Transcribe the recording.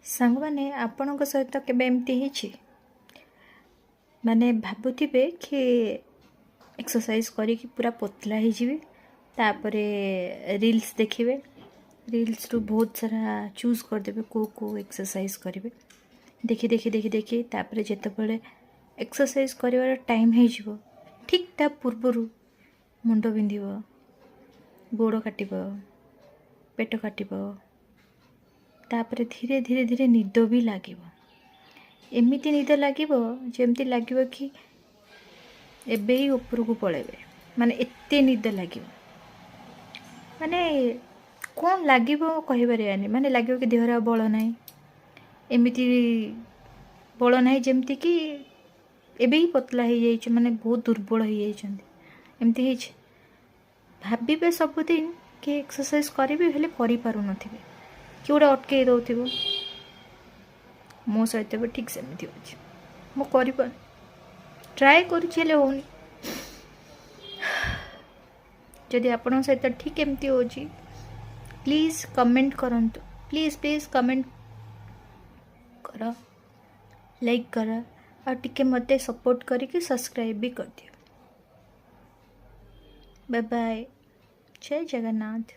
ସାଙ୍ଗମାନେ, ଆପଣଙ୍କ ସହିତ କେବେ ଏମିତି ହେଇଛି? ମାନେ ଭାବୁଥିବେ କି ଏକ୍ସରସାଇଜ୍ କରିକି ପୁରା ପତଲା ହେଇଯିବି, ତାପରେ ରିଲ୍ସ ଦେଖିବେ, ରିଲ୍ସରୁ ବହୁତ ସାରା ଚୁଜ୍ କରିଦେବେ କେଉଁ କେଉଁ ଏକ୍ସରସାଇଜ୍ କରିବେ। ଦେଖି ଦେଖି ଦେଖି ଦେଖି ତାପରେ ଯେତେବେଳେ ଏକ୍ସରସାଇଜ୍ କରିବାର ଟାଇମ୍ ହେଇଯିବ, ଠିକ୍ ତା ପୂର୍ବରୁ ମୁଣ୍ଡ ବିନ୍ଧିବ, ଗୋଡ଼ କାଟିବ, ପେଟ କାଟିବ, ତାପରେ ଧୀରେ ଧୀରେ ଧୀରେ ନିଦ ବି ଲାଗିବ। ଏମିତି ନିଦ ଲାଗିବ, ଯେମିତି ଲାଗିବ କି ଏବେ ହିଁ ଉପରକୁ ପଳେଇବେ। ମାନେ ଏତେ ନିଦ ଲାଗିବ, ମାନେ କ'ଣ ଲାଗିବ କହିପାରିବାନି। ମାନେ ଲାଗିବ କି ଦେହରେ ଆଉ ବଳ ନାହିଁ, ଏମିତି ବଳ ନାହିଁ ଯେମିତିକି ଏବେ ହିଁ ପତଲା ହେଇଯାଇଛି, ମାନେ ବହୁତ ଦୁର୍ବଳ ହେଇଯାଇଛନ୍ତି। ଏମିତି ହେଇଛି। ଭାବିବେ ସବୁଦିନ କି ଏକ୍ସରସାଇଜ୍ କରିବି, ହେଲେ କରିପାରୁନଥିବେ, କି ଗୋଟେ ଅଟକେଇ ଦେଉଥିବ। ମୋ ସହିତ ବି ଠିକ୍ ସେମିତି ହେଉଛି। ମୁଁ କରିପାରୁନି, ଟ୍ରାଏ କରୁଛି, ହେଲେ ହେଉନି। ଯଦି ଆପଣଙ୍କ ସହିତ ଠିକ୍ ଏମିତି ହେଉଛି, ପ୍ଲିଜ୍ କମେଣ୍ଟ କରନ୍ତୁ। ପ୍ଲିଜ୍ ପ୍ଲିଜ୍ କମେଣ୍ଟ କର, ଲାଇକ୍ କର ଆଉ ଟିକେ ମୋତେ ସପୋର୍ଟ କରିକି ସବସ୍କ୍ରାଇବ୍ ବି କରିଦିଅ। ବାଏ ବାଏ, ଜୟ ଜଗନ୍ନାଥ।